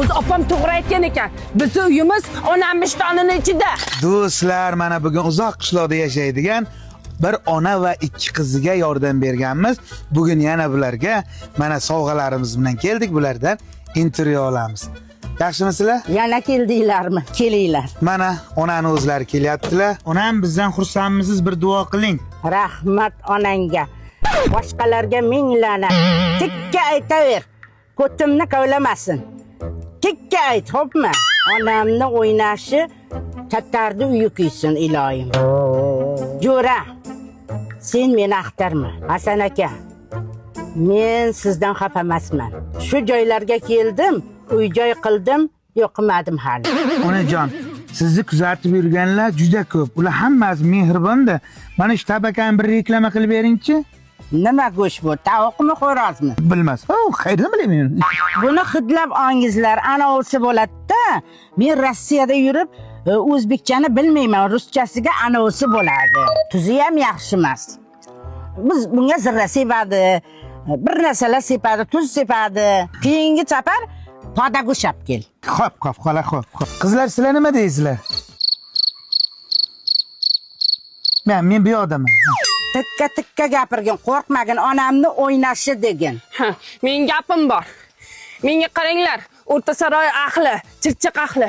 O'zi opam to'g'ri aytgan ekan. Bizni uyimiz onam ishtonini ichida. Do'stlar, mana bugun uzoq qishloqda yashaydigan bir ona va ikki qiziga yordam berganmiz. Bugun yana bularga mana sovg'alarimiz bilan keldik. Bulardan intervyu olamiz. Yaxshimisizlar? Yana keldinglarmi? Kelinglar. Mana onani o'zlari kelyaptilar. Onam, bizdan xursandmisiz? Bir duo qiling. Rahmat onangga. Boshqalarga ming la'nat. Tikka aytaver. Ko'timni kavlamasin. Tikka ayt, xo'pmi? Onamni o'ynashi tatarni uyi kuysin iloyim. Jo'ra, sen meni axtarma. Hasan aka, men sizdan xafa emasman. Shu joylarga keldim, uy joy qildim, yo'q qilmadim hali. Onajon, sizni kuzatib yurganlar juda ko'p. Ular hammasi mehribonda. Mana shu tabakani bir reklama qilib beringchi. Nima go'sht bu? Tovuqmi, xo'rozmi? Bilmas. O, qayerdan bilayman? Buni hidlab olingizlar, ana o'si bo'ladi-da. Men Rossiyada yurib, o'zbekchani bilmayman, ruschasiga ana o'si bo'ladi. Tuzi ham yaxshi emas. Biz bunga zirra sepadi, bir narsalar sepadi, tuz sepadi. Keyingi safar poda go'sht olib kel. Xo'p, xo'p, xola, xo'p, xo'p. Qizlar, sizlar nima deysizlar? Men bu yoqdaman. Tikka tikka gapirgin, qo'rqmagin, onamni o'ynashi degin. Ha, men gapim bor. Menga qaranglar, O'rta saroy ahli, Chirchiq ahli.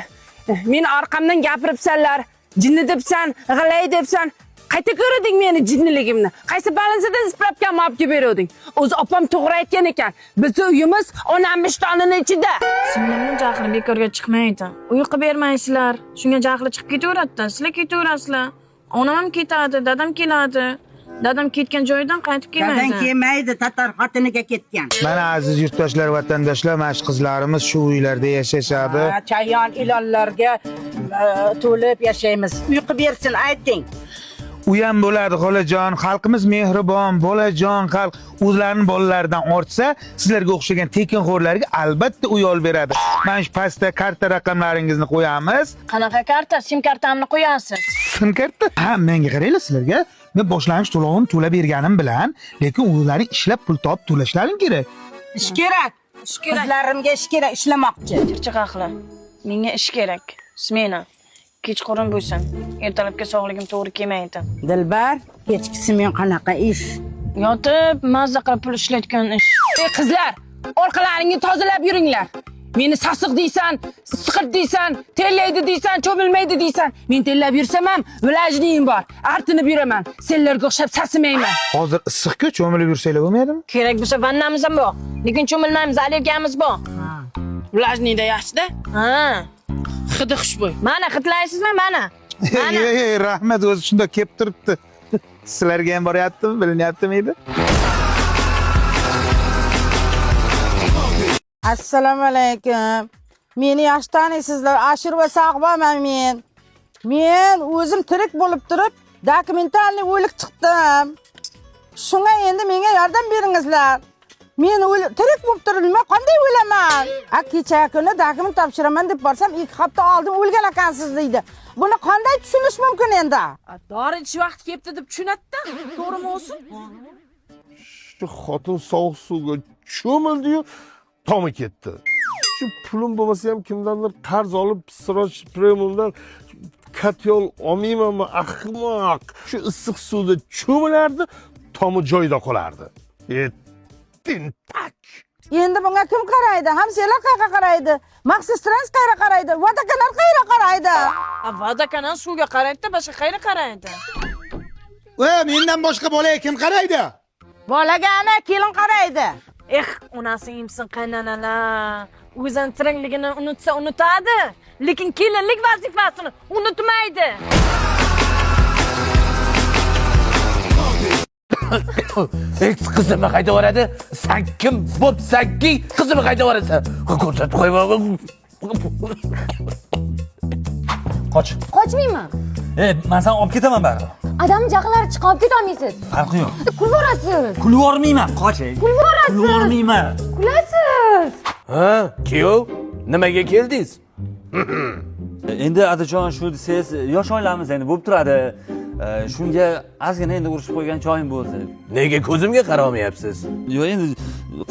Meni orqamdan gapiribsanlar, jinni debsan, g'alay debsan. Qayta ko'rding meni jinniligimni? Qaysi balansidan spravkamni olib kelib beruvding? O'zi opam to'g'ri aytgan ekan. Bizni uyimiz onam ishtonini ichida. Singlimni jahli bekorga chiqmaydi. Uyqu bermaysizlar. Shunga jahli chiqib ketaveradida. Sizlar ketaverasizlar. Onam ham ketadi, dadam keladi. Dadam ketgan joyidan qaytib kelmaydi. Dadam kelmaydi, tatar xotiniga ketgan. Mana aziz yurtdoshlar, vatandoshlar, mana shu qizlarimiz shu uylarda yashashadi. Chayon ilonlarga to'lib yashaymiz. Uyqu bersin, ayting. U ham bo'ladi xolajon, xalqimiz mehribon, bolajon xalq o'zlarining bolalaridan ortsa, sizlarga o'xshagan tekinxo'rlarga albatta uy olib beradi. Mana shu pastda karta raqamlaringizni qo'yamiz. Qanaqa karta? Sim kartamni qo'yasiz. Sim karta? Ha, menga qaranglar sizlarga. Men boshlang'ich to'lovini to'lab berganim bilan, lekin o'zlaring ishlab pul topib to'lashlaring kerak. Ish kerak. Ish kerak. Qizlarimga ish kerak, ishlamoqchi. Chirchiq ahli, menga ish kerak. Smena. Kechqurun bo'lsin. Ertalabga sog'ligim to'g'ri kelmaydi. Dilbar, kechkisi men qanaqa ish? Yotib, mazza qilib pul ishlayotgan ish. Ey qizlar, orqalaringni tozalab yuringlar. Meni sasiq deysan, siqirt deysan, terlaydi deysan, cho'milmaydi deysan. Men terlab yursam ham vlajniyim bor. Artinib yuraman. Senlarga o'xshab sasimayman. Hozir issiq-ku, cho'milib yursanglar bo'lmaydimi? Kerak bo'lsa vannamiz ham bor. Lekin cho'milmaymiz, allergiyamiz bor. Vlajniyda yaxshi-da. Ha. Hidi xushbo'y. Mana hidlaysizmi, mana? Mana. Ey, rahmat, o'zi shundoq kelib turibdi. Sizlarga ham boryaptimi, bilinyaptimi edi? Assalomu alaykum. Meni yaxshi taniysizlar. Ashur va Sag'boman men. Men o'zim tirik bo'lib turib, dokumentalniy o'lik chiqdim. Shunga endi menga yordam beringizlar. Men tirik bo'lib turib, nima qanday o'laman? A kecha kuni dokument topshiraman deb borsam, 2 hafta oldin o'lgan ekansiz deydi. Buni qanday tushunish mumkin endi? Dori ichish vaqti kelibdi deb tushunadi-da, to'g'rimi o'zi? Shu xotin sovuq suvga cho'mildi-yu, tomi ketdi. Shu pulim bo'lmasa ham kimdandir qarz olib, Siroj Premiumdan katyol olmaymanmi, ahmoq. Shu issiq suvda cho'milardi, tomi joyida qolardi. Tentak. Endi bunga kim qaraydi? Hamsiyalar qayerga qaraydi? Maxsus trans qayerga qaraydi? Vodokanal qayerga qaraydi? Vodokanal suvga qaraydi-da, boshqa qayerga qaraydi? Mendan boshqa bolaga kim qaraydi? Bolaga ana kelin qaraydi. Eh, onasi emsin qaynanalar. O'zini tirikligini unutsa unutadi, lekin kelinlik vazifasini unutmaydi. Ey, qizimni qayta yuboradi. Sen kim bo'psanki, qizimni qayta yuborasan? Ko'rsatib qo'yma. Qoch. Qochmayman. Men seni olib ketaman baribir. Odam jahllari chiqib olib keta olmaysiz. Farqi yo'q. Kulib yuborasiz. Kulib yubormayman, qoch. Kulib yuborasiz. Kulib yubormayman. Kulasiz. Ha, kuyov, nimaga keldingiz? Endi adajon shu desangiz, yosh oilamiz endi bo'lib turadi. Shunga ozgina endi urushib qo'ygan joyim bo'ldi. Nega ko'zimga qaramayapsiz? Yo'q, endi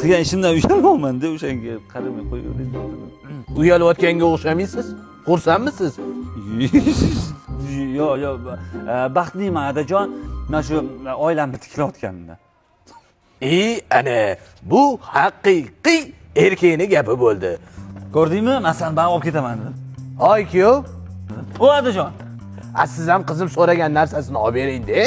qilgan ishimdan uyalmayman-da, o'shanga qaramay qo'yavering. Uyalayotganga o'xshamaysiz. Xursandmisiz? Yo'q, yo'q, baxtliman adajon. Mana shu oilamni tiklayotganimda. Ana bu haqiqiy erkakning gapi bo'ldi. Ko'rdingmi? Men seni baribir olib ketaman dedim. Oy kuyov. O adajon. A siz ham qizim so'ragan narsasini olib bering-da.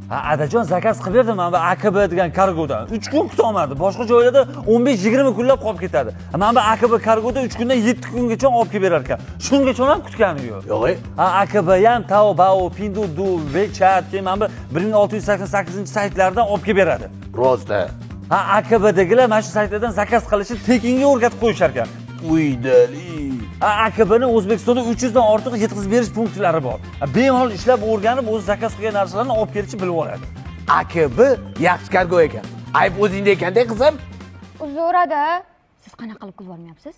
Ha, adajon zakaz qilib berdim mana bu AKB degan kargodan. 3 kun kutolmadi. Boshqa joylarda 15-20 kunlab qolib ketadi. Mana bu AKB kargoda 3 kundan 7 kungacha olib kelib berar ekan. Shungacha ham kutgani yo'q. Yo'q. Ha, AKB ham Taobao, Pinduoduo, WeChat, keyin mana bu 1688-saytlardan olib kelib beradi. Rosta. Ha, AKBdagilar mana shu saytlardan zakaz qilishni tekinga o'rgatib qo'yishar ekan. Uydali. Ha, AKBni O'zbekistonda 300 dan ortiq yetkazib berish punktlari bor. Bemalol ishlab o'rganib, o'zi zakaz qilgan narsalarni olib kelishni bilib oladi. AKB yaxshi kargo ekan. Ayb o'zingda ekanda qizim. Uzr ada, siz qanaqa qilib kulib olmayapsiz?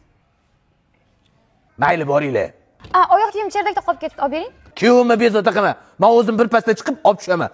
Mayli, boringlar. A, oyoq kiyim cherdakda qolib ketibdi, olib bering. Kuyovimni bezovta qilma. Men o'zim bir pasda chiqib olib tushaman.